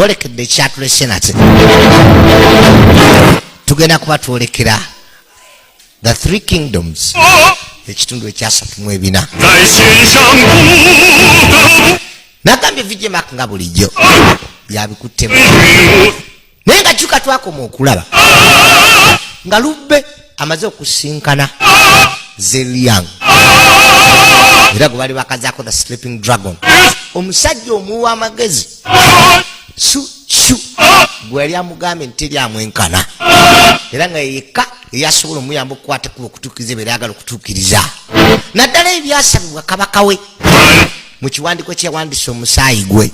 Twolekedde ekyatulese nate tugenda kuba twolekera The Three Kingdoms, ekitundu ekyasatu mu ebina. 在心上不得 Nagambye VJ Mark nga bulijjo yabikuttemu, 不 naye nga kyuka twakoma okulaba nga Lubbe amaze okusinkana Zeliang, era gwe bali bakazaako the Sleeping Dragon, omusajja omuwa amagezi Su Shu gwe yali amugambye nti teri amwenkana, era nga yekka eyasobola omuyamba okukwata ekkubo okutuukiriza ebyo yagala okutuukiriza, naddala ebyasabibwa kabaka we mu kiwandiiko kyeyawandisa omusaayi gwe.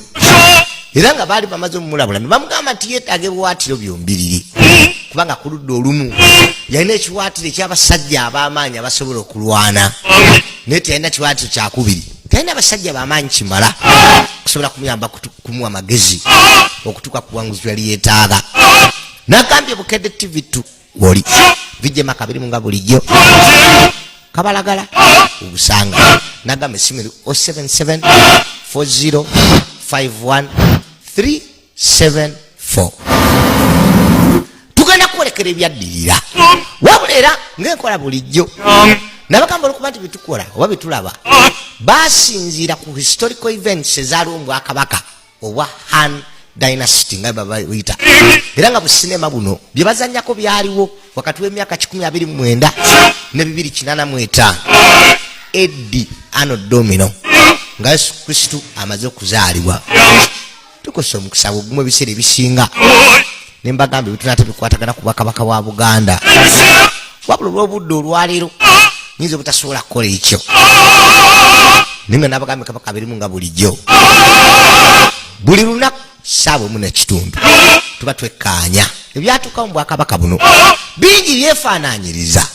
Era nga baali bamaze omumulabula ne bamugamba nti yeetaaga ebiwaatiro byombiriri, kubanga ku ludda olumu yalina ekiwaatiro ekyabasajja ab'amaanyi abasobola okulwana, naye teyalina kiwaatiro kyakubiri, teyalina abasajja b'amaanyi kimala kusobola kumuyamba kumuwa magezi okutuuka ku buwanguzi bwe yali yeetaaga. Nagambye Bukedde TV 2 woli VJ Mark abirimu nga bulijjo kabalagala obusanga. Nagamba esimu eri 077 40 51 374. Tugenda kwolekera ebyaddirira, wabula era ngaenkola bulijjo nabagamba, olwokuba nti byetukola oba byetulaba basinziira ku historical events ezaaliwo mu bwakabaka obwa Han Dynasty nga babayita, era nga businema buno bye bazanyako byaliwo wakati w'emyaka 129 ne 285 AD, Anno Domini, nga Yesu Kristu amaze okuzaalibwa. Tukosa omukisa ogumu ebiseera ebisinga ne mbagamba ebituna tebikwatagana ku bwakabaka bwa Buganda, wabula olw'obudde olwaleero nyinza obutasobola kukola ekyo, naye nga nabagambye kabaka birimu nga bulijjo buli lunaku saawa emu n'ekitundu tuba twekkaanya ebyatuukawo mu bwakabaka buno. Bingi byefaananyiriza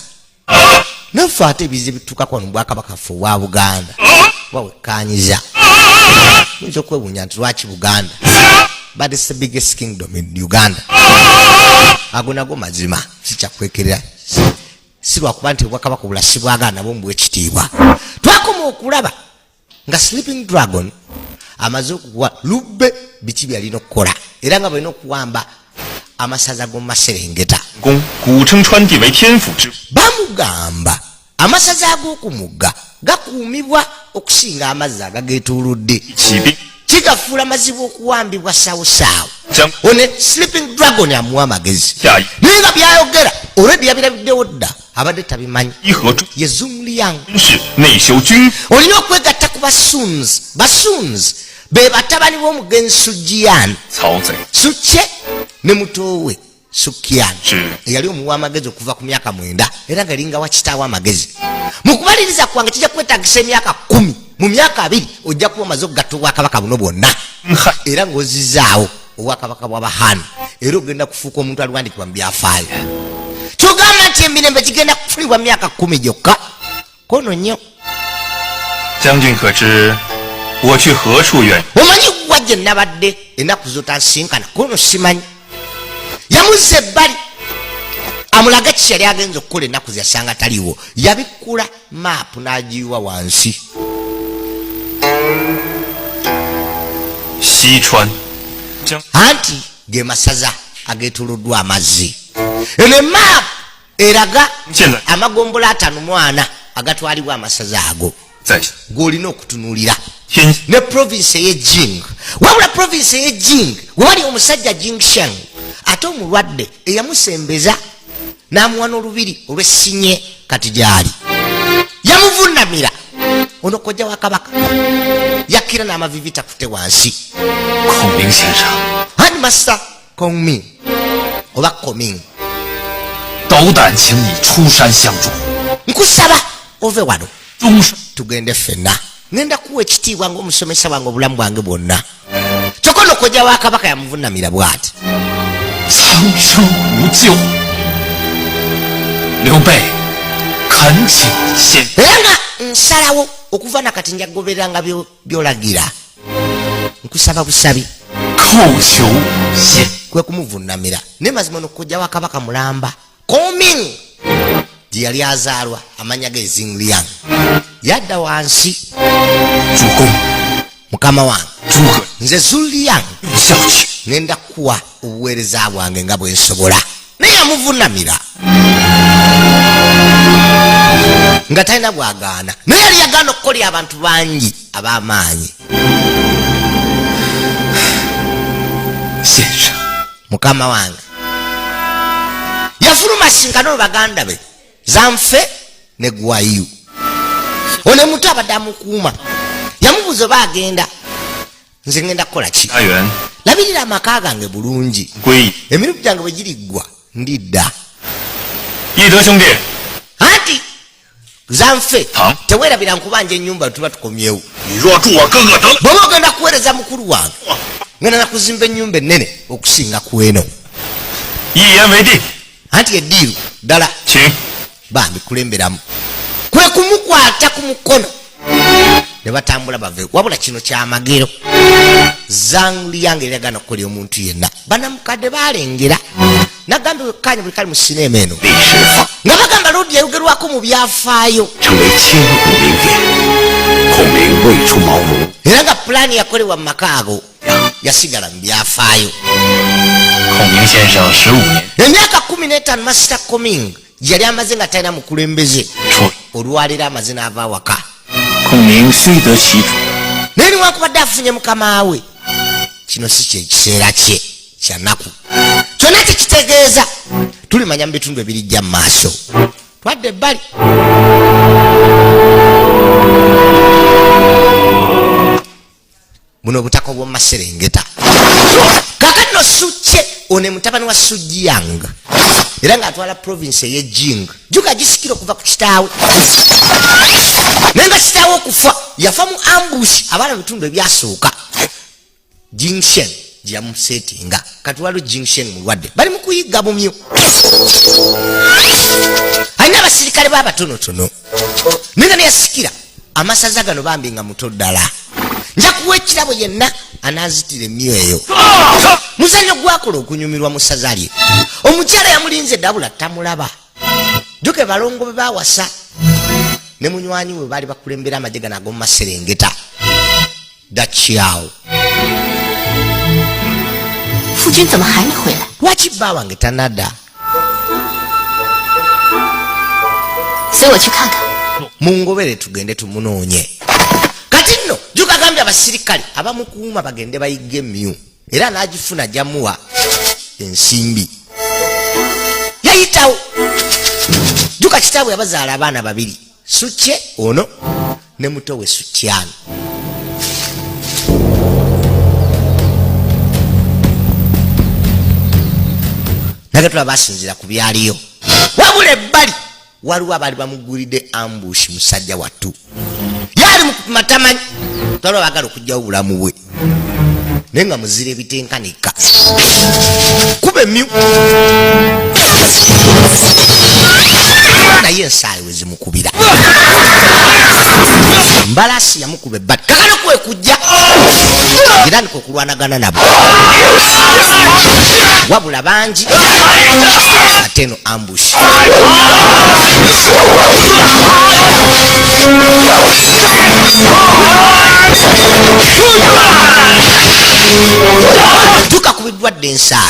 naffe ate ebizibu bituukako wano mu bwakabaka ffe obwa Buganda. Oba wekkaanyiza oyinza okwewuunya nti lwaki Buganda, but it's the biggest kingdom in Uganda. Ago nago mazima sikyakwekerera, si lwakuba nti obwakabaka obula sibwagala, nabwo mubwekitiibwa. Twakoma okulaba nga Sleeping Dragon amaze okuwa Lubbe biki byalina okukola, era nga balina okuwamba amasaza g'omu maserengeta. 宫，古称川地为天府之 Bamugamba amasaza ag'okumugga gakuumibwa okusinga amazzi agagetuuludde, 起兵 kigafuula mazibu okuwambibwa saawosaawo. 将 One Sleeping Dragon amuwa amagezi, 下 naye nga byayogera olweddi yabirabiddewo dda, abadde tabimanyi. 伊河军 Ye Zungliang. 事，内修军 Olina okwegatta ku Basuns. Basuns be batabani b'omugenzi Sujian, 曹贼 Suche ne mutowe Sukian, 是 eyali omuwa amagezi okuva ku myaka 9, era nga eringa wa kitaawe amagezi. Mu kubaliriza kwange kijja kwetagisa emyaka 10, mu myaka 20 ojja kuba omaze okugatta obwakabaka buno bwonna, 汉 era ng'ozizaawo obwakabaka bw'Abahanu, era ogenda kufuuka omuntu aliwandikibwa mu byafaayo. Kyogamba nti emirembe gigenda kufunibwa mu myaka 10 gyokka, kono nnyo. 将军可知我去何处远？ Omanyi wa gye nabadde ennaku zotansinkana? Kono simanyi. Yamuzza ebbali amulage ki yali agenza okukola ennaku zeyasanga taliwo. Yabikkula maapu n'agiyiwa wansi. 西川，将 Anti ge masaza ageetoloddwa amazzi. Eno emaapu eraga 现在 amagombola 54 agatwalibwa amasaza ago 在 g'olina okutunuulira 天 ne province ey'e Jing. Wabula province ey'e Jing wewali omusajja Jing Sheng, ate omulwadde eyamusembeza n'amuwa n'olubiri olw'essinye kati gyali yamuvunamira. Ono kojja wa kabaka yakkira n'amavivi takute wansi. 孔明先生， Hani Master Kongming oba Koming, 斗胆请你出山相助， nkusaba ove wano 终身 tugende ffenna, ngenda kuwa ekitiibwa ngaomusomesa wange obulamu bwange bwonna. Kyokka ono kojja wa kabaka yamuvunamira bw'ati. 苍生无救。刘备，恳请先 Era nga nsalawo okuva nakati njagobereranga byolagira, nkusaba busabi. 叩求先 Kwe kumuvunamira, naye mazima ono kojja wa kabaka mulamba Koming gye yali azaalwa, amanya ge Zingliang, yadda wansi. 主公， Mukama wange, 诸葛 nze Zuliang 下去。Ngenda kuwa obuweereza bwange nga bwe nsobola. Naye yamuvunamira nga talina bwagaana, naye yali yagaana okukolera abantu bangi ab'amaanyi. Mukama wange yafuluma sinkano baganda be Zanfe ne Gwayu. Ono muto abadde amukuuma, yamubuuza oba agenda. Nze ngenda kukola ki? Labirira amaka gange bulungi, emirimu gyange bwe giriggwa ndidda. Anti Zanfe teweerabira nkubanja ennyumba tuba tukomyewo. Bw'oba ogenda kuweereza mukulu wange, ngenda nakuzimba ennyumba ennene okusinga ku eno. Anti eddiiru ddala bambi kulemberamu kwe kumukwata ku mukono ne batambula bave. Wabula kino kyamagero, Zhang Liang yali agaana okukolera omuntu yenna. Banamukadde balengera nagambye wekkaanya buli kali mu sinema eno nga bagamba Lodi yayogerwako mu byafaayo, era nga pulaani yakolebwa mu maka ago yasigala mu byafaayo. Emyaka 15 Master Koming yali amaze nga talina mukulembeze, olwaleero amaze n'ava awaka. Naye newankubadde afunye mukama we, kino si kyekiseera kye kyanaku. Kyonna kyekitegeeza tulimanya mu bitundu ebirijja mu maaso. Twadde ebbali. Buno obutaka obw'omu maserengeta. Kaakati no Suche ono mutabani wa Sujiyang, era ng'atwala province ey'e Jing. Juga gisikira okuva ku kitaawe, naye nga kitaawe okufa yafa mu ambush abaana mu bitundu ebyasooka. Jingshen gye yamusetinga. Kati waliwo Jingshen mulwadde, bali mu kuyigga bumyu, alina abasirikale b'abatonotono, naye nga neyasikira amasaza gano bambi nga muto ddala. Nja kuwa ekirabo yenna anaazitira emyu eyo. Muzannyo gwakola okunyumirwa mu ssaza lye. Omukyala yamulinze ddabula tamulaba. Juke balongo be bawasa ne munywanyi we baali bakulembera amagye gano ag'omu maserengeta. Dachiao. Lwaki bba wange tanadda? Mungobere tugende tumunoonye. Kati nno Juka agambye abasirikale abamukuuma bagende bayigge emyu, era n'agifuna jamuwa ensimbi. Yayitawo Juka kitaabwe yabazaala abaana babiri, Suche ono ne muto we Sutyano. Nagatula basinzira ku byaliyo, wabula ebbali waliwo abaali bamugulidde ambush. Musajja wattu yali mu matamanyi, twaliwo baagala okuggyawo obulamu bwe, naye nga muzira ebitenkanika. Kuba emyu naye ensaali we zimukubira mbalasi yamukuba ebbali. Kakano kwe kujja girandika okulwanagana nabo, wabula bangi ate eno ambush. Tukakubiddwa dda ensaali.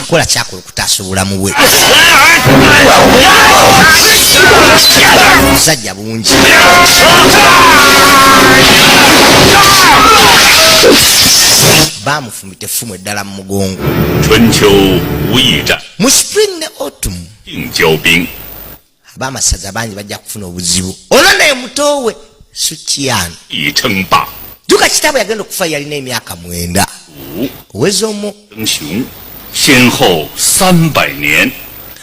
Kola kyakola okutaasa obulamu bwe. Obusajja bungi bamufumita effumu eddala mu mugongo. Mu spring ne autumn ab'amasaza bangi bajja kufuna obuzibu. Ono naye muto we Sutian. Juga kitaabwe yagenda okufa yalina emyaka 9. Oweza omu.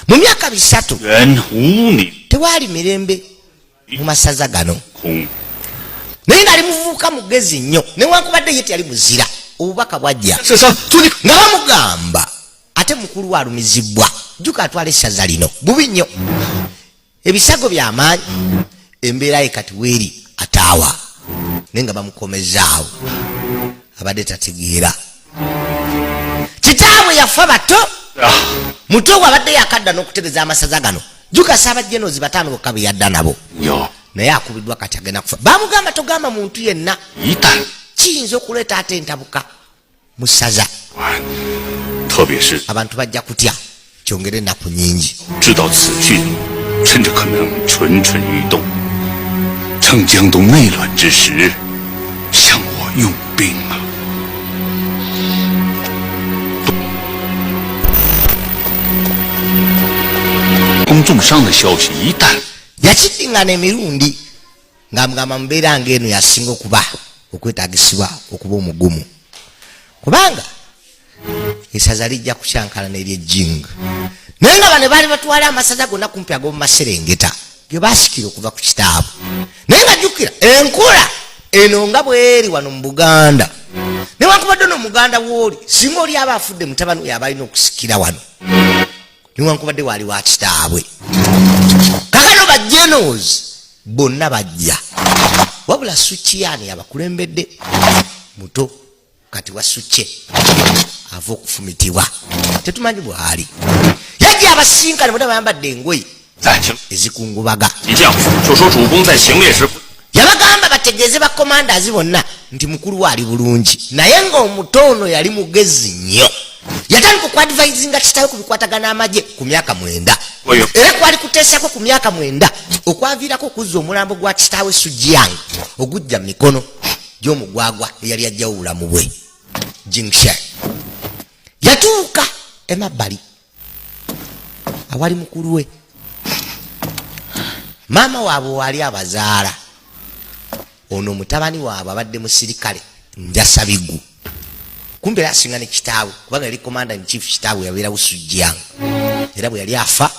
Mu myaka 3 tewaali mirembe mu masaza gano. Naye ng'ali muvubuka mugezi nnyo, newankubadde ye teyali muzira. Obubaka bwajja nga bamugamba ate mukulu we alumizibwa. Juga atwala essaza lino bubi nnyo, ebisago by'amaanyi, embeera ye kati weeri ataawa, naye nga bamukomezaawo abadde tategeera. Kitaabwe yafa bato, muto we abadde yakadda n'okutereza amasaza gano. Juga Ssaabajenozi 5 bokka be yadda nabo. Naye akubiddwa kati agenda kufa. Bamugamba togamba muntu yenna, kiyinza okuleeta ate entabuka mu ssaza. Abantu bajja kutya, kyongere ennaku nyingi. Yakiddingana emirundi ng'amugamba mbeera ng'eno yasinga okuba okwetaagisibwa okuba omugumu, kubanga esaza lijja kukyankalana ery'ejjinga. Naye nga bano baali batwala amasaza gonna kumpi ag'omu maserengeta ge baasikira okuva ku kitaabwe. Naye nga jjukira enkola eno nga bw'eri wano mu Buganda, newankubadde ono Muganda w'oli, singa oli aba afudde mutabani we aba alina okusikira wano, newankubadde waali wa kitaabwe. Kakano ba generals bonna bajja, wabula Sukiyaani yabakulembedde muto kati wasuche ava okufumitibwa tetumanyi bwali. Yajja abasinkana bonna bayambadde engoye ezikungubaga. Yabagamba bategeeze ba commanders bonna nti mukulu we ali bulungi, naye ng'omuto ono yali mugezi nnyo. Yatandika okuadvisinga kitaawe ku bikwatagana amagye ku myaka 9, era kwali kuteesako ku myaka 9 okwaviirako okuzza omulambo gwa kitaawe Sujiyang ogujja mu mikono gy'omugwagwa eyali ajjawo obulamu bwe Jingshan. Yatuuka emabbali awali mukulu we, maama waabwe waali abazaala. Ono mutabani waabwe abadde musirikale njasabigu, kumbe era asinga ne kitaawe, kubanga yali commander in chief. Kitaawe yabeerawo Sujiyang, era bwe yali afa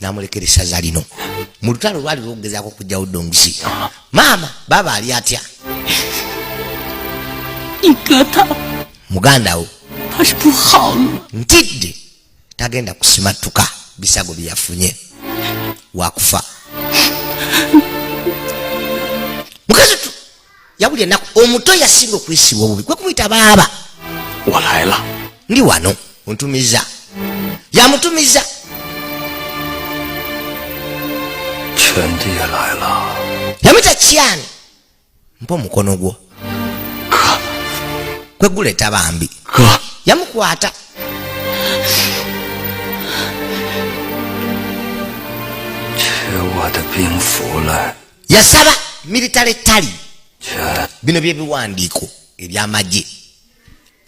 n'amulekera essaza lino mu lutalo lwali lwokugezaako okuggyawo Dongsi. Maama baaba ali atya? Muganda wo ntidde tagenda kusimattuka bisago bye yafunye, wakufa. Mukazi tu yabuli ennaku omuto yasinga okuyisibwa obubi, kwe kumuyita baaba. Ndi wano ontumiza, yamutumiza. Yamuyita kyani, mpa omukono gwo kweguleeta bambi. Yamukwata. Yasaba military tally, bino byebiwandiiko ebyamagye,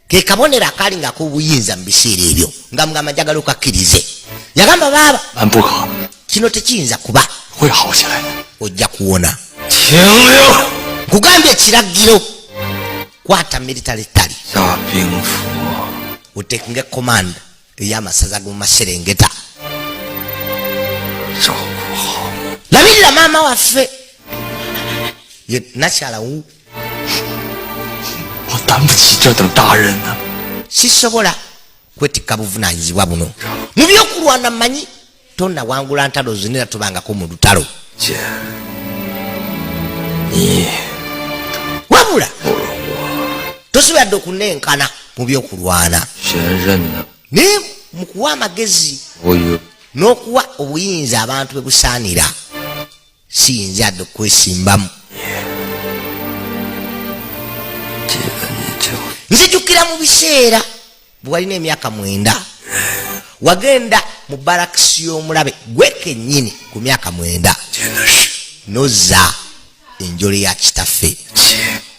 ke kabonero akaali nga ak'obuyinza mu biseera ebyo, nga mugamba njagala okakkirize. Yagamba baaba kino tekiyinza kuba, ojja kuwona. Nkugambye ekiragiro, kwata military tally, otekinge command ey'amasaza g'omu maserengeta, labirira maama waffe ye nakyala wu. Sisobola kwetikka buvunaanyizibwa buno mu byokulwana, mmanyi tonnawangula ntalo zonna era tubangako mu lutalo, wabula tosobola dde okunenkana mu byokulwana, naye mu kuwa amagezi n'okuwa obuyinza abantu bwe busaanira siyinza dde okwesimbamu. Nzijukira mu biseera bwe walina emyaka 9 wagenda mu barakisi y'omulabe gwe kennyini ku myaka 9 n'ozza enjole ya kitaffe.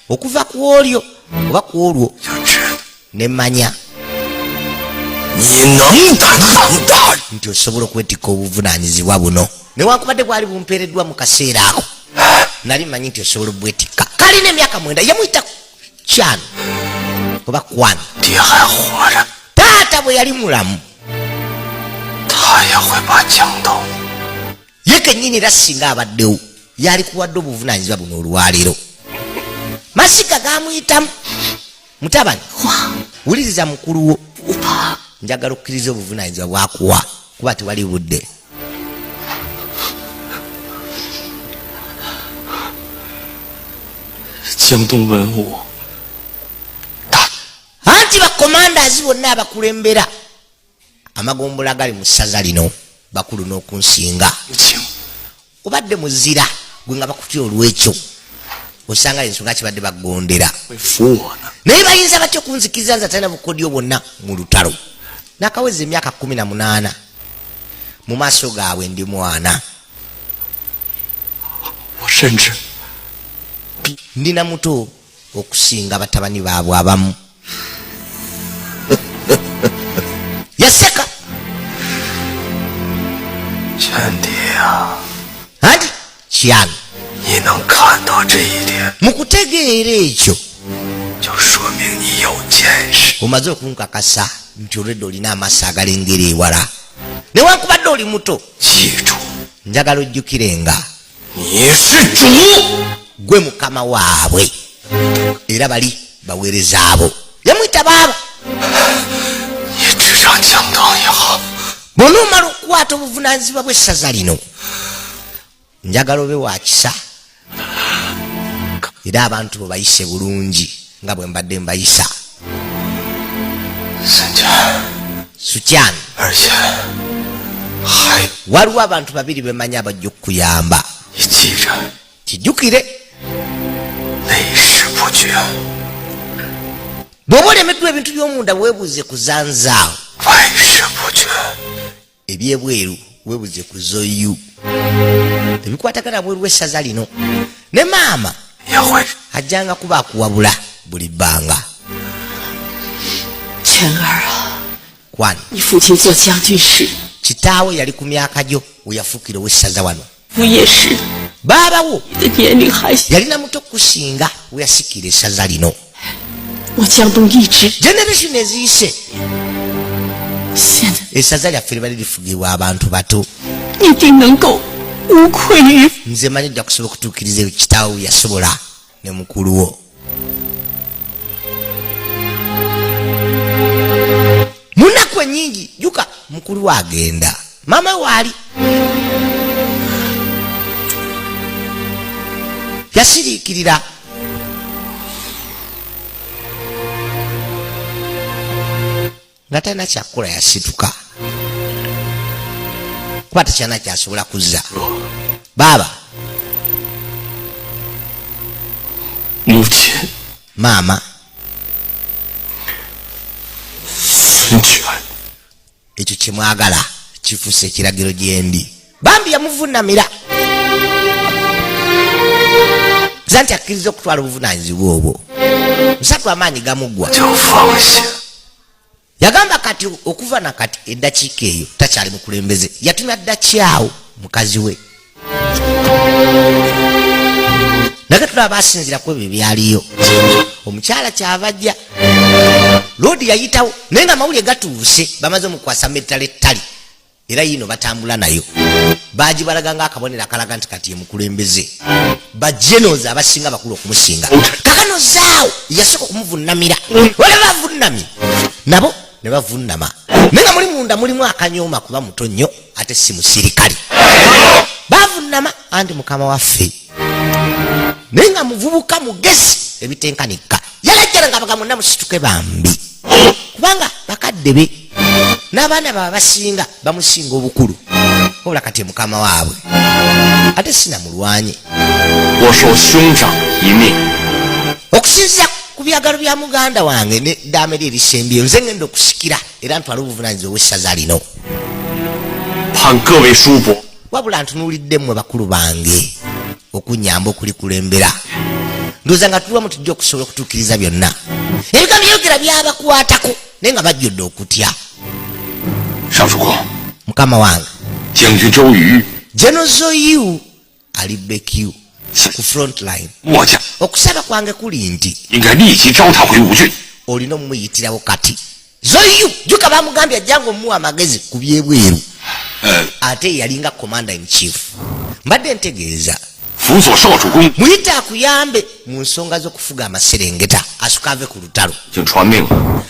Okuva ku olyo oba ku olwo ne mmanya nti osobola okwetikka obuvunaanyizibwa buno, newankubadde bwali bumpeereddwa mu kaseera ako, nali mmanyi nti osobola obwetikka. Kalina emyaka 9, yamuyita kyano oba kwani. Taata bwe yali mulamu ye kennyini era singa abaddewo yali kuwadde obuvunaanyizibwa buno olwaleero. Maziga gamuyitamu. Mutabani, wuliriza mukulu wo, njagala okukkiriza obuvunaanyizibwa bwakuwa kuba tewali budde. Anti bakomandazi bonna abakulembera amagombola gali mu ssaza lino bakulu n'okunsinga. Obadde muzira Gwe nga bakutya olw'ekyo, osanga ensonga kibadde bagondera. 会服我呢？ Naye bayinza batya okunzikiriza nze atalina bukodyo bwonna mu lutalo? Nakaweza emyaka 18, mu maaso gaabwe ndi mwana. 我甚至 Ndina muto okusinga batabani baabwe abamu. Yaseka. 前帝啊， Anti kyano, 你能看到这一点， mu kutegeera ekyo, 就说明你有见识。 Omaze okunkakasa nti olwedde olina amaaso agalengera ewala newankubadde oli muto. 记住， Njagala ojjukirenga, 你是主。 Gwe mukama waabwe era bali baweerezaabo. Yamuyita baaba. 你执掌江东以后， Bw'onoomala okukwata obuvunaanyizibwa bw'essaza lino, njagala obe wa kisa era abantu bwe bayise bulungi nga bwe mbadde mbayisa. 孙权， Sukyani, 而且还 waliwo abantu babiri bemanyi abajja okukuyamba. 你记着， Kijjukire, 内事不决， bw'oba olemeddwa ebintu by'omunda, weebuuze ku zanzaawo. 外事不决。 Ebyebweru weebuuze ku zoyu, ebikwatagana bweru w'essaza lino. Ne maama 也会 ajjanga kuba akuwabula buli bbanga. 全儿啊， Kwani 你父亲做将军时， kitaawe yali ku myaka gyo we yafuukira ow'essaza wano. 我也是， Baabawo 你的年龄还小。 yalina muto kusinga we yasikira essaza lino. 我江东一直 Generation eziyise, 现在 essaza lyaffe libali lifugibwa abantu bato. 一定能够无愧于 Nze manyi ojja kusobola okutuukiriza ebyo kitaawe bye yasobola ne mukulu wo. Mu nnaku ennyingi, juka mukulu we agenda, maama waali yasiriikirira. Nga talina kyakukola, yasituka kuba tekyana kyasobola kuzza. Baaba, 母亲 maama, 孙权， ekyo kyemwagala kifuuse ekiragiro gyendi. Bambi yamuvunamira za nti akkiriza okutwala obuvunanyizibwa obwo. Musatu amaanyi gamuggwa. 就放下。 Yagamba kati okuva nakati eddakiika eyo takyali mukulembeze. Yatumya ddakyawo mukazi we, naye tulaba basinzira ku ebyo byaliyo. Omukyala kyava ajja, loodi yayitawo, naye nga amawulire gatuuse, bamaze omukwasa military tally, era yiino batambula nayo, bagibalaga ngaakabonero akalaga nti kati ye mukulembeze. Bajenoozi abasinga bakulu okumusinga kakano zaawo yasooka okumuvunamira, wala bavunamye nabo ne bavunama, naye nga muli munda mulimu akanyooma kuba muto nnyo ate si musirikale. Bavunama anti mukama waffe, naye nga muvubuka mugezi ebitenkanika. Yalajjala nga baga monna musituke bambi, kubanga bakadde be n'abaana baaba basinga bamusinga obukulu, wabula kati ye mukama waabwe ate sinamulwanye. 我受兄长一命， Okusinziira ku byagalo bya muganda wange ne ddaame lye erisembyeyo, nze ngenda okusikira era ntwale obuvunanyizibwa obwessaza lino. 盼各位叔伯 Wabula ntunuulidde mmwe bakulu bange okunyamba okulikulembera. Ndowooza nga tuliwamu tujja okusobola okutuukiriza byonna. Ebigambo byogera byabakwatako, naye nga bajjudde okutya. 尚书公， Mukama wange, 将军周瑜 Genozoyu ali beq ku front line. 末将 Okusaba kwange kuli nti 应该立即召他回吴郡。 olina omumuyitirawo kati Zoyu. Juka bamugambye ajjanga omuwa amagezi ku byebweru, ate yalinga commander in chief. Mbadde ntegeeza, 辅佐少主公， muyite akuyambe mu nsonga z'okufuga amaserengeta, asuka ave ku lutalo. 请传命，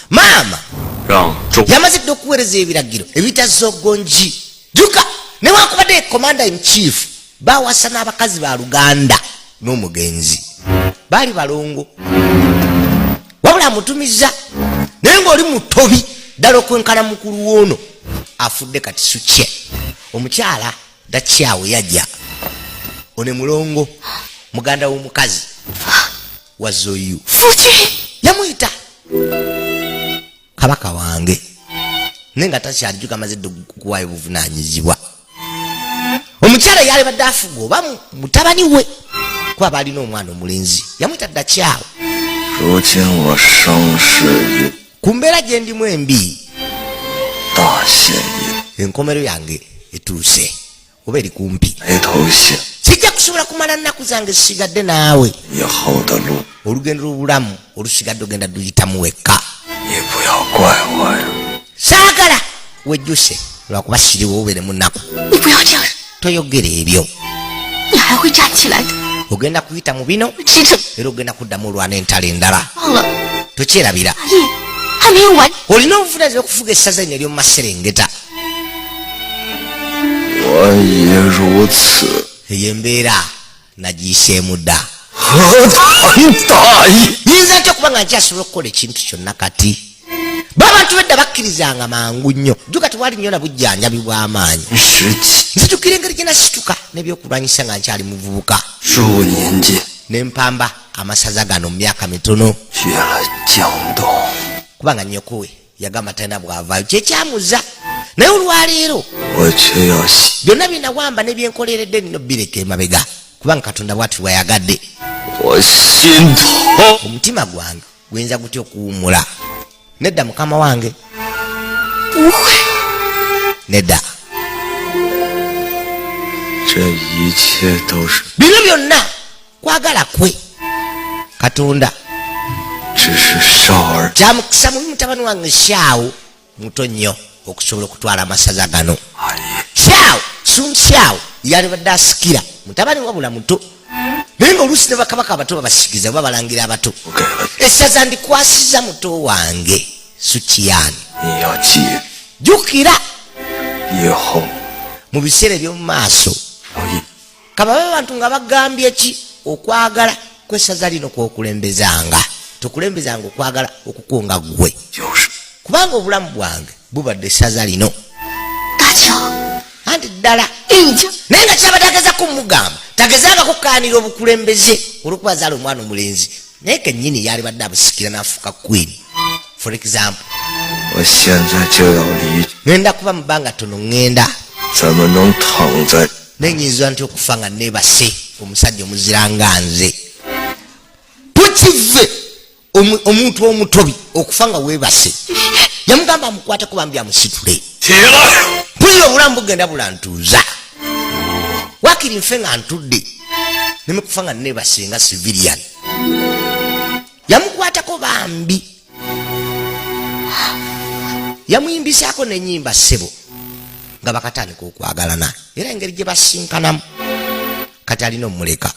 Maama 让周 yamaze dda okuweereza ebiragiro ebiyita zogonji. Juka newankubadde commander in chief, bawasa n'abakazi ba luganda n'omugenzi baali balongo, wabula amutumiza, naye ng'oli mutobi ddala okwenkana mukulu woono afudde kati. Sukye omukyala dakyawe yajja. One mulongo muganda w'omukazi wa Zoyu. Yamuyita kabaka wange, naye nga takyalijuka amaze dde okuwaayo obuvunaanyizibwa. Omukyala yali badde afuga oba mutabani we, kuba baalina omwana omulenzi. Yamuyita Dakyawo. Ku mbeera gye ndimu embi, enkomero yange etuuse oba eri kumpi. Sijja kusobola kumala nnaku zange zisigadde naawe. Olugendo lw'obulamu olusigadde ogenda luyitamu wekka. Saagala wejjuse lwakuba siriwo obeere mu nnaku. Toyogera ebyo. Ogenda kuyita mu bino era ogenda kuddamu olwana entalo endala. Tokyerabira. Olina obuvunaanyizibwa okufuga essaza lino ery'omu maserengeta. Eyo embeera nagiyiseemu dda. Nyinza ntya okuba nga nkyasobola okukola ekintu kyonna kati? Babantu bedda bakkirizanga mangu nnyo. Jjuka tewali nnyo na bujjanjabi bw'amaanyi. Nzijukira engeri gye nasituka n'ebyokulwanyisa nga nkyali muvubuka. Ne mpamba amasaza gano mu myaka mitono. Kubanga nnyoko we yagamba talina bw'avaayo, kyekyamuza. Naye olwaleero byonna bye nawamba ne bye nkoleredde nno bireka emabega, kubanga Katonda bw'ati bw'ayagadde. Omutima gwange guyinza gutya okuwummula? Nedda mukama wange, nedda. Bino byonna kwagala kwe Katonda. Kyamukisa mubi mutabani wange Shaawo muto nnyo okusobola okutwala amasaza gano. Shaawo Sun Shaawo yalibadde asikira mutabani wabula muto, naye nga oluusi ne bakabaka abato babasikiza oba balangira abato. Essaza ndikwasiza muto wange Sukiyaani. Jjukira mu biseera eby'omu maaso kababe abantu nga bagambye ki okwagala kw'essaza lino kw'okulembezanga. Tokulembezanga okwagala okukunga ggwe, kubanga obulamu bwange bubadde essaza lino. Anti ddala naye nga kyabadde ageza kumugamba tagezanga kukaanira obukulembeze olw'okuba azaala omwana omulenzi, naye kennyini yalibadde abusikira n'afuuka queen. For example, ŋŋenda kuba mu bbanga ttono ŋŋenda naye nnyinza nti okufa nga neebase omusajja omuzira nga nze. Tukive omuntu omutobi okufa nga weebase. Yamugamba amukwateko bambi amusitule. Mpulira obulamu bugenda bulantuuza. Waakiri nfe nga ntudde neme kufa nga neebase nga civilian. Yamukwatako bambi, yamuyimbisaako n'ennyimba ssebo nga bakatandika okwagalana, era engeri gye basinkanamu kati alina omuleka.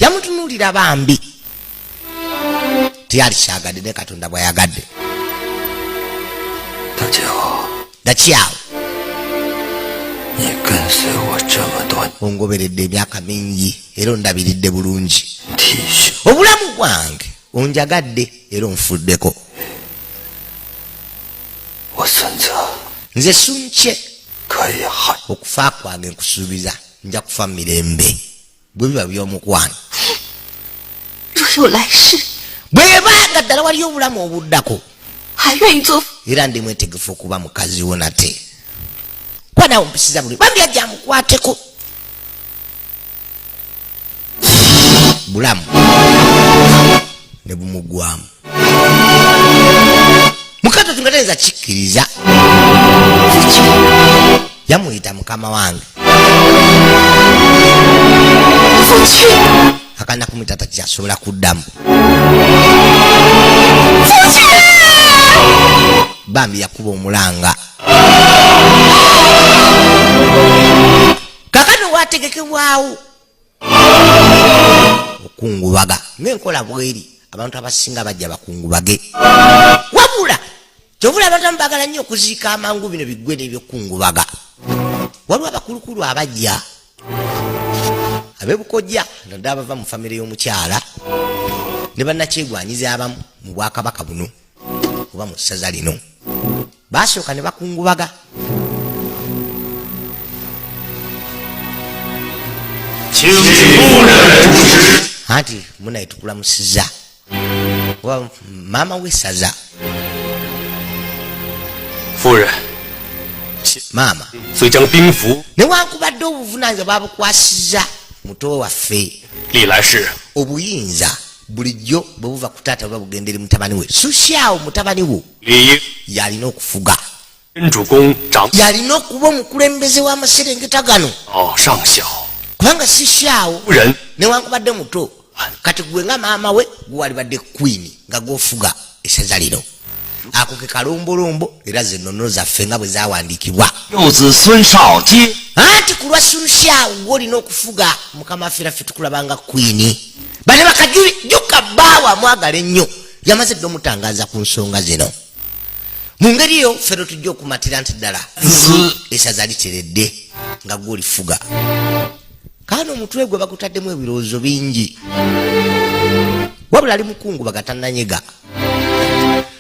Yamutunuulira bambi, teyali kyagadde ne Katonda bw'ayagadde. Dakyawo ongoberedde emyaka mingi era ondabiridde bulungi. Obulamu bwange onjagadde era onfuddeko. Nze Sunkye okufa kwange nkusuubiza nja kufa mirembe bwe biba by'omukwano. Bwebanga ddala waliyo obulamu obuddako era ndi mwetegefu okuba mukazi wo nate, kuba naawe ompisiza bulungi. Bambi ajja amukwateko bulamu ne bumugwamu. Mukato nga tayinza kikkiriza. Yamuyita mukama wange. Akana kumuyita takyasobola kuddamu. Bambi yakuba omulanga. Kakano wategekebwawo okungubaga ng'enkola bweri, abantu abasinga bajja bakungubage. Wabula kyovula abantu abamu baagala nnyo okuziika amangu bino biggwe n'ebyokungubaga. Waliwo abakulukulu abajja ab'ebukojja naddala bava mu famire y'omukyala ne bannakyegwanyiza abamu mu bwakabaka buno oba mu ssaza lino, baasooka ne bakungubaga. Anti munaye tukulamusiza oba maama w'essaza. 夫人， Maama, 虽将兵符 newankubadde obuvunaanyizibwa babukwasiza muto waffe, 历来是 obuyinza bulijjo bwe buva ku taata buba bugenda eri mutabani we. Susyawo mutabani wo 理应 yalina okufuga, 真主公长 yalina okuba omukulembeze w'amaserengeta gano, 哦尚小， kubanga sisyawo 夫人 newankubadde muto. Kati gwe nga maama we gwe walibadde queen nga gwofuga essaza lino. Ako ke kalombolombo era ze nnono zaffe nga bwe zawandiikibwa. 幼子孙少皆 Anti ku lwa Sunusyawo gwolina okufuga, mukama affe ffe tukulabanga queen. Bane bakajuka bbaawe amwagala ennyo, yamaze dde omutangaza ku nsonga zino. Mu ngeri eyo ffe tujja okumatira nti ddala essaza literedde nga gwolifuga. Kaana omutwe gwe bagutaddemu ebirowoozo bingi, wabula ali mukungu bagatannanyega.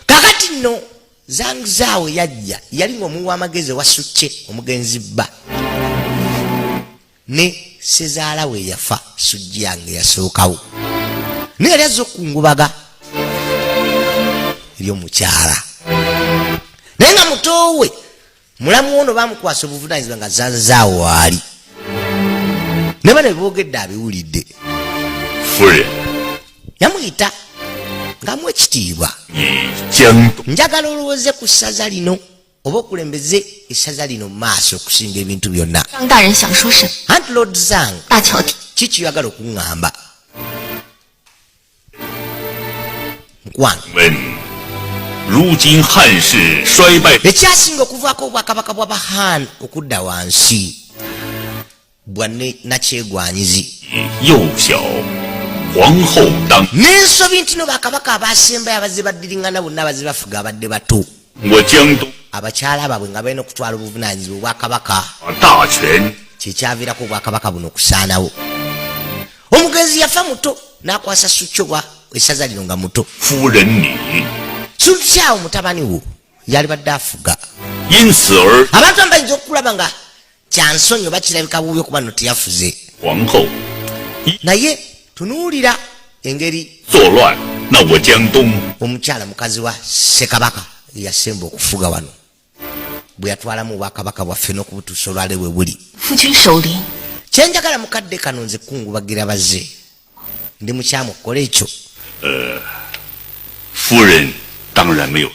Kakati nno Zangzaawe yajja, yali ngaomuwa amagezi wa Sukke omugenzi bba ne sezaala we yafa Sujja yange yasookawo, naye yali azza okukungubaga eri omukyala, naye nga mutowe mulamu ono bamukwasa obuvunanyizibwa nga Zanzaawo waali ne bano beboogedde abiwulidde. 夫人， Yamuyita ng'amuwa ekitiibwa. 你江东 Njagala olowooze ku ssaza lino oba okulembeze essaza lino mu maaso okusinga ebintu byonna. 张大人想说什么？ Anti Lord Zang, 大乔听 kiki oyagala okuŋŋamba, mukwano? 问，如今汉室衰败， Ekyasinga okuvaako obwakabaka bwa Bahan okudda wansi bwa nakyegwanyizi 幼小，皇后当。 n'ensobi nti no bakabaka abasembayo abazze baddiriŋŋana bonna abazze bafuga abadde bato, 我江东 abakyala baabwe nga balina okutwala obuvunaanyizibwa obwakabaka, 大权， kyekyaviirako obwakabaka buno okusaanawo. Omugenzi yafa muto n'akwasa Sukyo bwa essaza lino nga muto. 夫人你 Sunkyawo mutabani wo yalibadde afuga. 因此而 Abantu abamu bayinza okulaba nga kyansonyi oba kirabika bubi okuba no teyafuze, 皇后 naye tunuulira engeri 作乱，那我江东 omukyala mukazi wa ssekabaka yasemba okufuga wano bwe yatwalamu obwakabaka bwaffe n'okubutuusa olwale bwe buli. 夫君守灵， Kyenjagala mukadde kano nze kungubagira bazze ndi mukyamu okukola ekyo. 夫人当然没有，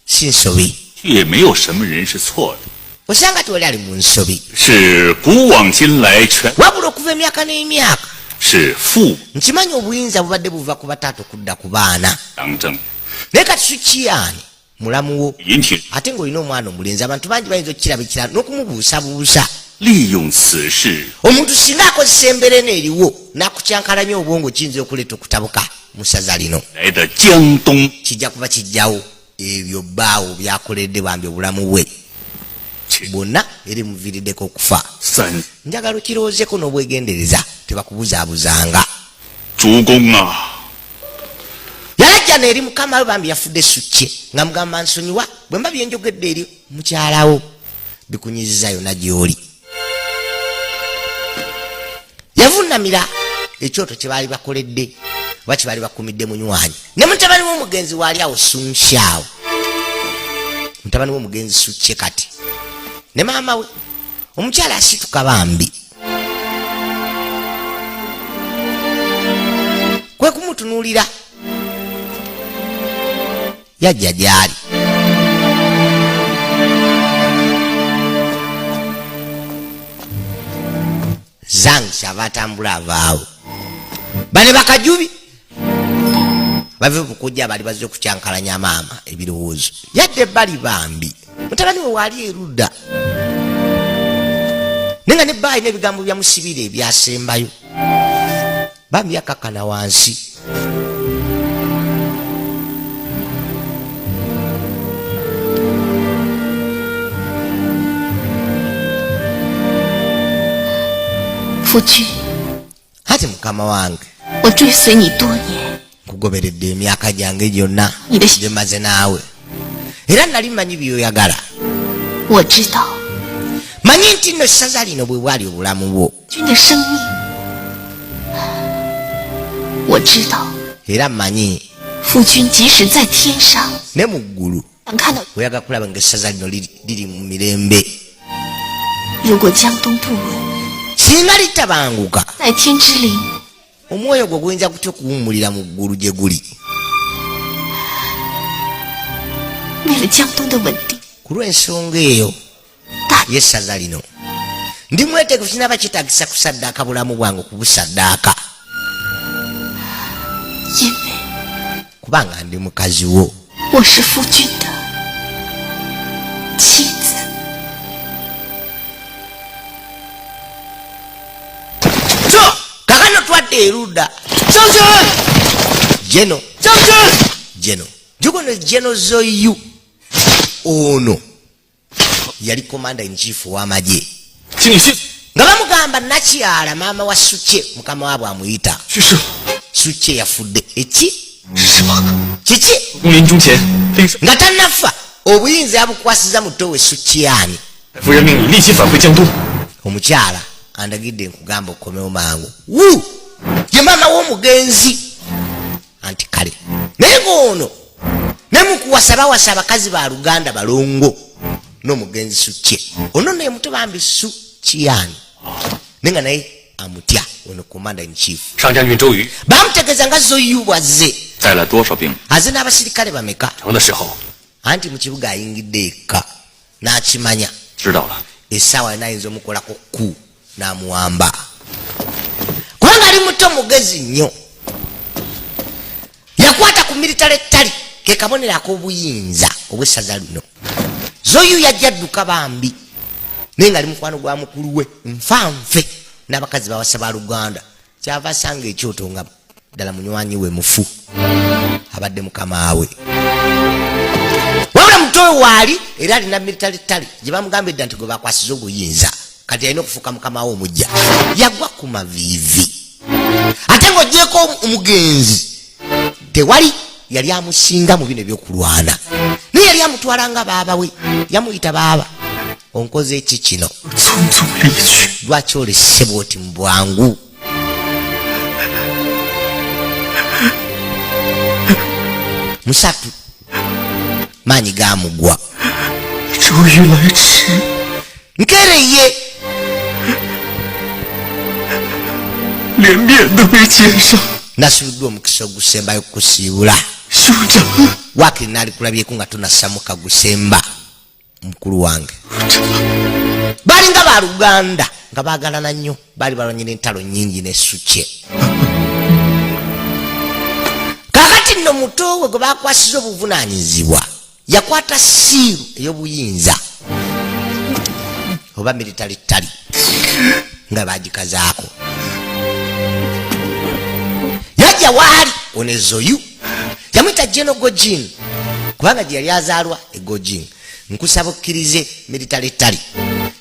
Si nsobi. 也没有什么人是错的， Osanga tewali ali mu nsobi, 是古往今来全 wabula okuva emyaka n'emyaka 是父 nkimanyi obuyinza bubadde buva ku bataata okudda ku baana, 当政， naye kati Sukiyaani mulamu wo, 引起 ate ng'olina omwana omulenzi, abantu bangi bayinza okukiraba ekirala n'okumubuusabuusa. 利用此事 Omuntu singa akozesa embeera eno eriwo n'akukyankalanya obwongo, kiyinza okuleeta okutabuka mu ssaza lino. 来的江东 Kijja kuba kijjawo ebyo bbaawo byakoledde bambi obulamu bwe bwonna eri muviiriddeko okufa. 三 Njagala okirowoozeko n'obwegendereza, tebakubuzaabuzanga. 主公啊， Yalajjana eri mukama we bambi yafudde Sukke nga mugamba, nsonyiwa bwe mba byenjogedde eri mukyalawo bikunyiziza yonna gy'oli. Yavunamira ekyoto kye baali bakoledde oba kye baali bakumidde munywanyi ne mutabani w'omugenzi waali awo Sunshaawo, mutabani w'omugenzi Sukke kati ne maama we omukyala asituka bambi kwe kumutunuulira yajja gyali. Zang kyava atambula avaawo, bane bakajubi bave bukujja bali bazze okukyankalanya maama ebirowoozo. Yadde ebbali bambi mutabani we waali erudda, naye nga nebba alina ebigambo byamusibira ebyasembayo. Bambi yakakkana wansi. 夫君， Ati mukama wange, 我追随你多年， nkugoberedde emyaka gyange gyonna Nde- gyemaze naawe, era nali manyi byoyagala. 我知道 Manyi nti nno essaza lino bwe bwali obulamu bwo. 君的生命知道 era mmanyi 夫君即使在天上， ne mu ggulu 想看到 oyagala kulaba ng'essaza lino liri mu mirembe. 如果江东不稳， Singa litabanguka, 在天之灵 omwoyo gwo guyinza gutya okuwummulira mu ggulu gye guli? 为了江东的稳定， Ku lw'ensonga eyo 大 y'essaza lino ndi mwetegefu, kinaba kyetaagisa kusaddaaka bulamu bwange okubusaddaaka, 因为 kubanga ndi mukazi wo. 我是夫君的妻子。 Kakano twadde erudda. Jeno jeno jugono jeno zoyu ono yali commander in chief w'amagye 请你去 nga bamugamba nakyala maama wa Suche, mukama waabwe amuyita. 去世。 Suche yafudde eki? 是什么？ Kiki? 公临终前，令 Nga tannafa obuyinza yabukwasiza muto we Sukyani. 夫人命你立即返回江都。 Omukyala andagidde nkugamba okomewo mangu. Wu ye maama w'omugenzi anti kale naye ng'ono ne mukuwasa bawasa abakazi ba luganda balongo n'omugenzi Sukye ono naye muto bambi Sukyani naye nga naye amutya ono commander in chief. 上将军周瑜 Bamutegeeza nga Zoyu bwazze. 带来多少兵？ Aze n'abasirikale bameka? 城的时候， Anti mu kibuga ayingidde eka n'akimanya 知道了。 essaawa yonna ayinza omukolako ku n'amuwamba kubanga ali muto mugezi nnyo. Yakwata ku military tally, ke kabonero ak'obuyinza obwessaza lino. Zoyu yajja dduka bambi naye nga ali mukwano gwa mukulu we nfanfe n'abakazi bawasa ba luganda, kyava asanga ekyoto nga ddala munywanyi we mufu abadde mukama we. Wabula muto we waali era alina military tally gye bamugamba edda nti gwe bakwasiza obuyinza, kati alina okufuuka mukama we omujja. Yagwa ku maviivi ate ng'ogyeko omugenzi tewali yali amusinga mu bino ebyokulwana, naye yali amutwala nga baaba we, yamuyita baaba onkoze eki kino? 匆匆离去。 Lwaki olese bwoti mu bwangu? Musatu maanyi gamugwa. 周瑜来迟， Nkereye 连面都没见上。 Nasubiddwa omukisa ogusembayo kukusiibula. 兄长， Waakiri naalikulabyeko nga tonassamuka gusemba mukulu wange. Balinga baluganda nga baagalana nnyo, baali balwanye n'entalo nnyingi ne Sukye. Kaakati nno muto we gwe bakwasiza obuvunaanyizibwa yakwata siiru ey'obuyinza oba military tally nga bagikazaako, yajja waali ono ezoyu yamuyita Jeno Gojin kubanga gye yali azaalwa e Gojin. Nkusaba okkirize military tally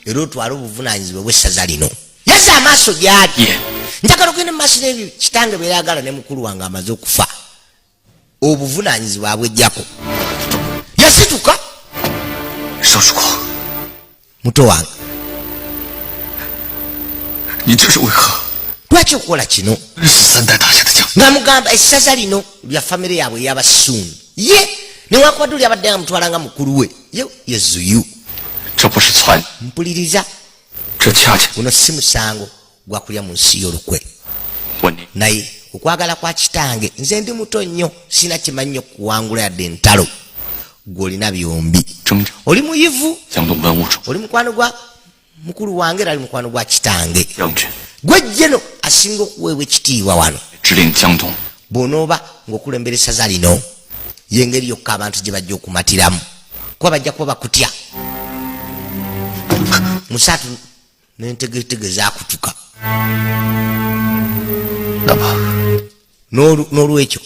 era otwale obuvunaanyizibwa bw'essaza lino. Yazza amaaso gyali. Ye. Njagala ogende mu maaso n'ebyo kitange bweragala ne mukulu wange amaze okufa obuvunaanyizibwa abwejjako. Yasituka. 邵曙光， Muto wange, 你这是为何？ Lwaki okukola kino? 是三代大写的将， Nga mugamba essaza lino lya famire yaabwe ey'abasuuni, ye newankubadde oli abadde amutwala nga mukulu we ye ye Zuyu. 这不是篡， Mpuliriza, 这恰恰 guno si musango gwa kulya mu nsi y'olukwe. 我你 Naye okwagala kwa kitange, nze ndi muto nnyo, sina kimanyi nnyo kuwangula yadde entalo, gw'olina byombi. 征召 Oli muyivu, 江东文物处 oli mukwano gwa mukulu wange era ali mukwano gwa kitange. 将军， Gwe jeno asinga okuweebwa ekitiibwa wano. 指令江东 Bw'onooba ng'okulembera essaza lino y'engeri yokka abantu gye bajja okumatiramu kuba bajja kuba bakutya. Musatu n'entegetege zakutuka. 那么 N'olwekyo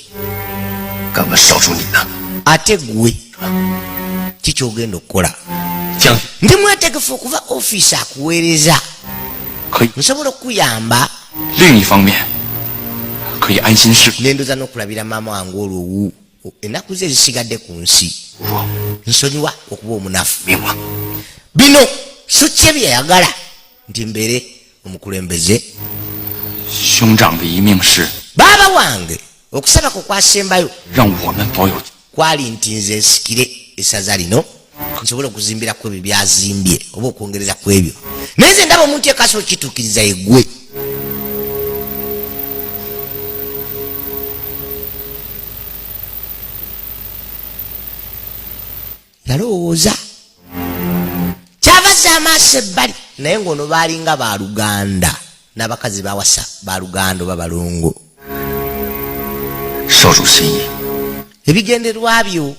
敢问少主你呢？ Ate gwe kikyogenda okukola? 将军， Ndi mwetegefu okuva ofiisi akuweereza. 可以， Nsobola okukuyamba. 另一方面可以安心侍 Nendoza n'okulabira maama wange olwo ennaku ze ezisigadde ku nsi. 我 Nsonyiwa okuba omunafu. 明王， Bino sukye byeyagala nti mbeere omukulembeze. 兄长的一命是 Baaba wange Okusaba kwe kwasembayo kwali nti nze nsikire essaza lino nsobole okuzimbira ku ebyo byazimbye oba okwongereza ku ebyo, naye nze ndaba omuntu ekasa okituukiriza yeggwe. Yalowooza kyavazza amaaso ebbali, naye ng'ono baalinga baluganda n'abakazi bawasa baluganda oba balongo. Ebigenderwa byo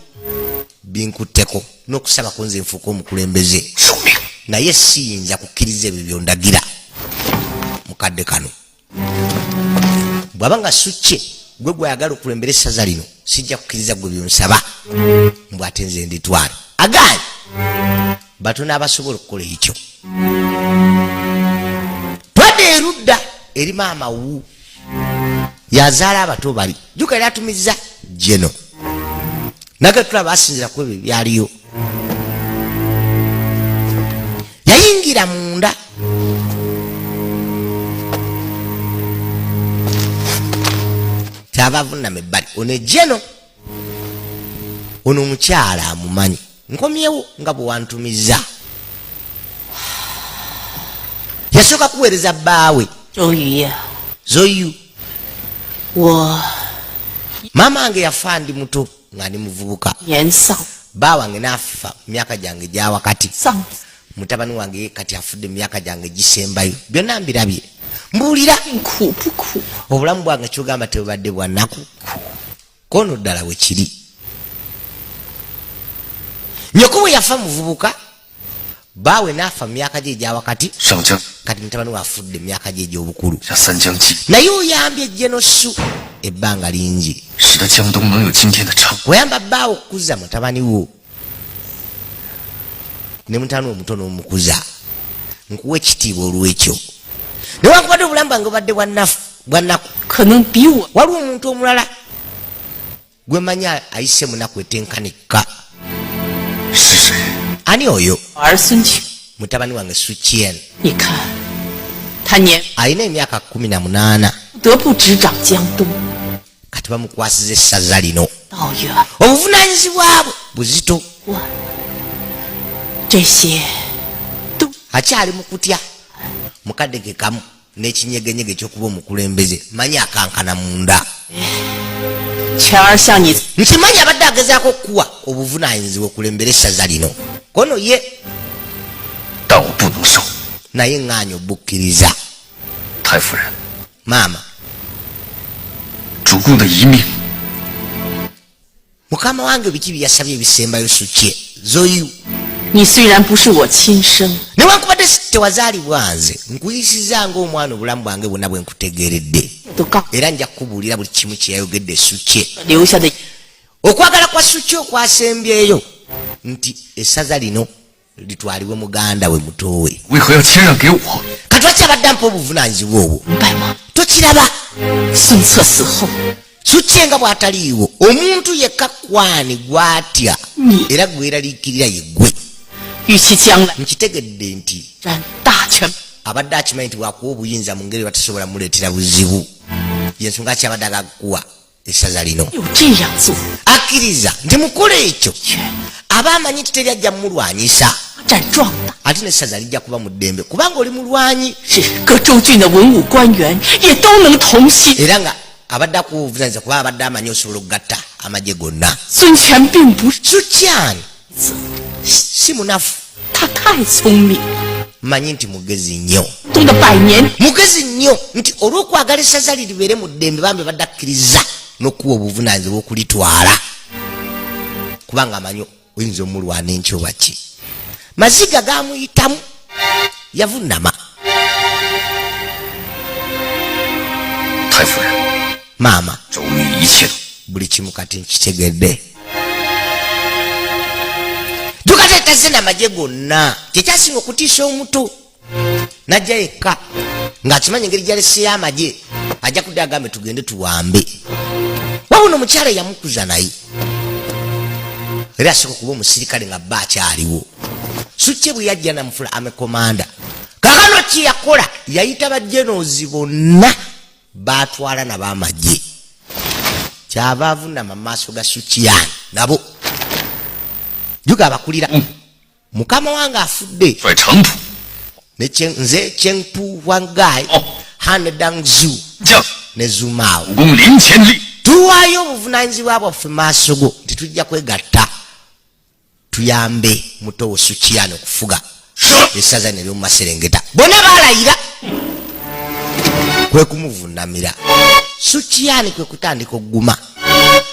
binkutteko n'okusaba ko nze nfuuka omukulembeze, naye siyinza kukkiriza ebyo byondagira mukadde kano. Bw'aba nga sukye gwe gwayagala okulembera essaza lino, sijja kukkiriza gwe byonsaba mbw ate nze nditwala. Agaanye batono abasobola okukola ekyo. Twadde erudda eri maama wu yazaala abato bali jjuka yali atumiza jeno nage tulaba asinzira ku ebyo byaliyo. Yayingira munda kyava avunama ebbali. Ono ejeno ono omukyala amumanyi, nkomyewo nga bwe wantumiza. Yasooka kuweereza bbaawe Zoyu. Maama wange yafa ndi muto nga ndi muvubuka, bba wange n'afa mu myaka gyange gya wakati, mutabani wange kati afudde mu myaka gyange gisembayo. Byonna mbirabye, mbuulira obulamu bwange kyogamba tebubadde bwa nnaku, kono ddala bwe kiri. Nyoko bwe yafa muvubuka, baawe n'afa mu myaka gye egya wakati, kati mutabani we afudde mu myaka gye egy'obukulu, naye oyambye Jenosu ebbanga lingi. Oyamba bbaawe okukuza mutabani wo ne mutabani we omuto n'omukuza, nkuwa ekitiibwa olw'ekyo. Newankubadde obulamu bwange bubadde bwa nnaku, waliwo omuntu omulala gwe mmanyi ayise munaku etenkanikka. Ani oyo? Mutabani wange Suchien alina emyaka 18, kati bamukwasiza essaza lino. Obuvunaanyizibwa bwe buzito, akyali mu kutya mukadde ke kamu n'ekinyegenyege eky'okuba omukulembeze. Manyi akankana munda. Nkimanyi abadde agezaako okukuwa obuvunaanyizibwa okulembera essaza lino, kono ye naye ŋŋaanya obukkiriza. Maama, mukama wange biki byeyasabye ebisembayo Sukye Zoyu? Newankubadde tewazaalibwa nze, nkuyisizza ng'omwana obulamu bwange bwonna bwe nkutegeeredde, era nja kukubuulira buli kimu kye yayogedde Sukye. Okwagala kwa Sukye okwasembyeyo nti essaza lino litwalibwe muganda we mutowe. Kati lwaki abadde ampa obuvunaanyizibwa obwo? Tokiraba Sukye nga bw'ataliiwo, omuntu yekka kwani gw'atya era gweraliikirira yeggwe. Nkitegedde nti abadde akimanyi nti bw'akuwa obuyinza mu ngeri batasobola muleetera buzibu, yensonga ki abadde agakuwa essaza lino. Akkiriza nti mukola ekyo aba amanyi nti teri ajja mumulwanyisa, ate n'essaza lijja kuba mu ddembe kubanga oli mulwanyi, era nga abadde akuwa obuvunaanyizibwa kuba abadde amanyi osobola okugatta amagye gonna. Suchien si munafu, manyi nti mugezi nnyo, mugezi nnyo nti olw'okwagala essaza li libeere mu ddembe bambi badde akkiriza n'okuwa obuvunaanyizibwa okulitwala, kubanga amanyi oyinza omulwana enkyo baki. Maziga gamuyitamu, yavunama. Maama, buli kimu kati nkitegedde. Jukatetaze n'amagye gonna, kyekyasinga okutiisa omuto. Najja yekka ng'akimanyi engeri gy'aleseeyo amagye, ajja kudda agambe tugende tuwambe. Wabula omukyala yamukuza naye era asooka okuba omusirikale nga bba akyaliwo. Sukye bwe yajja namufula ame komanda. Kaakano kye yakola, yayita ba generals bonna baatwala nabo amagye. Kyava avunama mu maaso ga Sukiyan nabo juga abakulira. Mukama wange afudde. Nze Chengpu Wangai, Han Dangzu ne Zumao tuwaayo obuvunaanyizibwa bwaffe maaso go nti tujja kwegatta tuyambe muto wo Sukiyan okufuga essaza n'ery'omu maserengeta. Bonna baalayira kwe kumuvunamira. Sukiyan kwe kutandika okuguma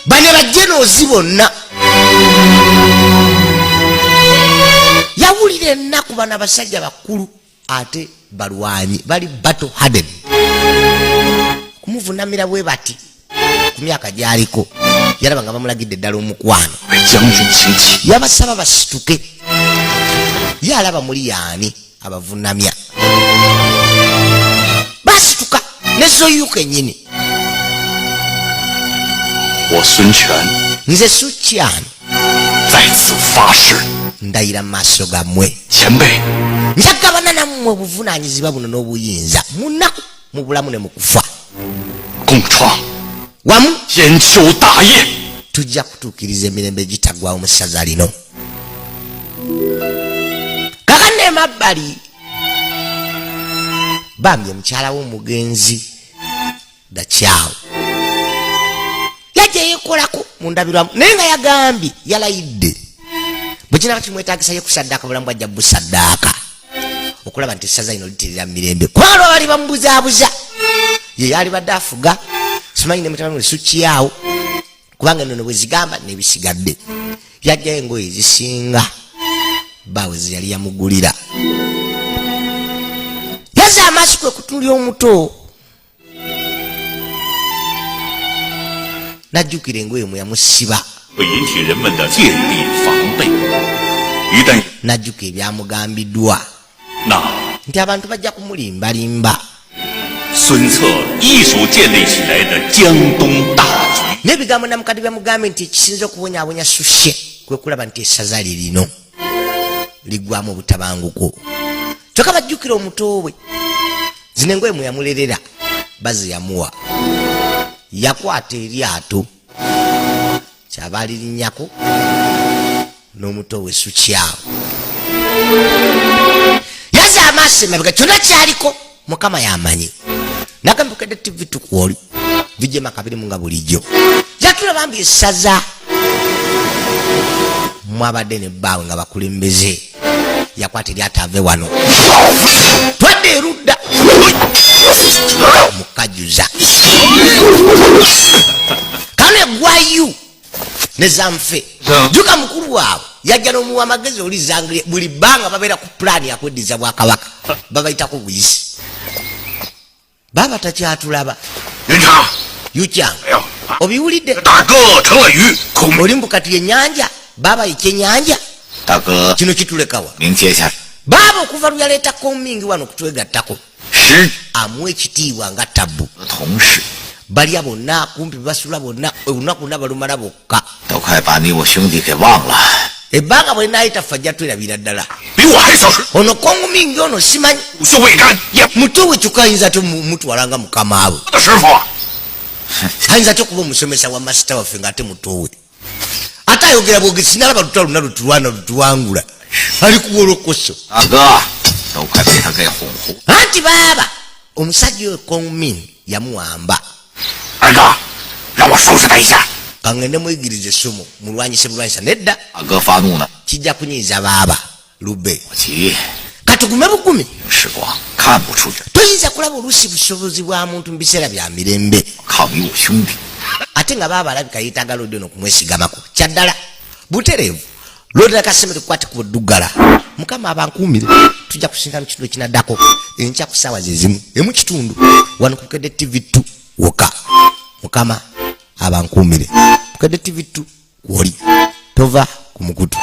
bano bajenoozi bonna. Yawulira ennaku bano abasajja bakulu ate balwanyi bali battle hardened kumuvunamira bwe bati ku myaka gy'aliko. Yalaba nga bamulagidde ddala omukwano. Yabasaba basituke. Ye alaba muli yaani abavunamya. Basituka ne Zoyu kennyini. Nze Sukiyan ndayira mu maaso gammwe, njagabana nammwe obuvunaanyizibwa buno n'obuyinza mu nnaku, mu bulamu ne mu kufa. Wamu tujja kutuukiriza emirembe egitaggwaawo mu ssaza lino. Kakano emabbali bambi omukyala w'omugenzi Dachao yajja yeekolako mu ndabirwamu, naye nga yagambye yalayidde bwe kinaba kimwetaagisa ye kusaddaaka bulamu bwajja busaddaaka okulaba nti essaza lino litirira mu mirembe, kubanga lwa bali bamubuzaabuza ye yalibadde afuga simanyi ne mutabani we Sukiyawo, kubanga ennono bwe zigamba n'ebisigadde. Yajjayo engoye ezisinga bbaawe ze yali yamugulira. Yazza amaaso kwe kutunuulira omuto n'ajjukira engoye mwe yamusiba, n'ajjuka ebyamugambiddwa nti abantu bajja kumulimbalimba. N'ebigambo namukadde byamugambye nti ekisinza okubonyaabonya Sushe kwe kulaba nti essaza lye lino liggwamu obutabanguko. Kyokka bajjukira omuto we zino engoye mwe yamulerera baze yamuwa. Yakwata eryato kyaba alirinnyako n'omuto we Sukiyawo. Yazza amaaso emabega kyonna kyaliko Mukama yamanyi. Nagamba Bukedde TV tukwoli vijema kabiri munga bulijjo. Yatula bambi essaza mwabadde ne bbaawe nga bakulembeze. Yakwata eryato ave wano twadde erudda mukajuza kano eggwayu ne Zanfe. Juka mukulu waabwe yajja n'omuwa amagezi oli Zangli buli bbanga babeera ku pulaani yakweddiza bwakabaka babayitako buyisi. Baba takyatulaba. Yuchang obiwulidde oli mbu kati yennyanja baba ekyennyanja kino kitulekawa. Baba okuva lwe yaleeta Komingi wano okutwegattako amuwa ekitiibwa nga tabbu. Balya bonna kumpi basula bonna olunaku lwonna balumala bokka. Ebbanga bwe linaayita ffe ajja twerabira ddala. Ono Komingi ono simanyi muto we kyokka ayinza ate mutwala nga mukama we. Ayinza ate okuba omusomesa wa masita waffe ng'ate muto we. Ate ayogera bwogezi sinalaba lutalo lwonna lutulwana lutuwangula ali ku wolokoso. Anti baaba omusajja oyo Kongmin yamuwamba. Kangende muyigirize essomo mulwanyise bulwanyisa nedda kijja kunyiiza baaba lube. Katugume bugumi. Toyinza kulaba oluusi busobozi bwa muntu mu biseera bya mirembe ate nga baaba alabika yeetaaga lodi ono okumwesigamako kyaddala butereevu. Lodi akasemere kukwate ku buddugala. Mukama abankuumire tujja kusinga mu kitundu ekinaddako enkya ku ssaawa ze zimu emu kitundu wano ku Bukedde TV 2 wokka. Mukama abankuumire. Bukedde TV 2 kwoli tova ku mukutu.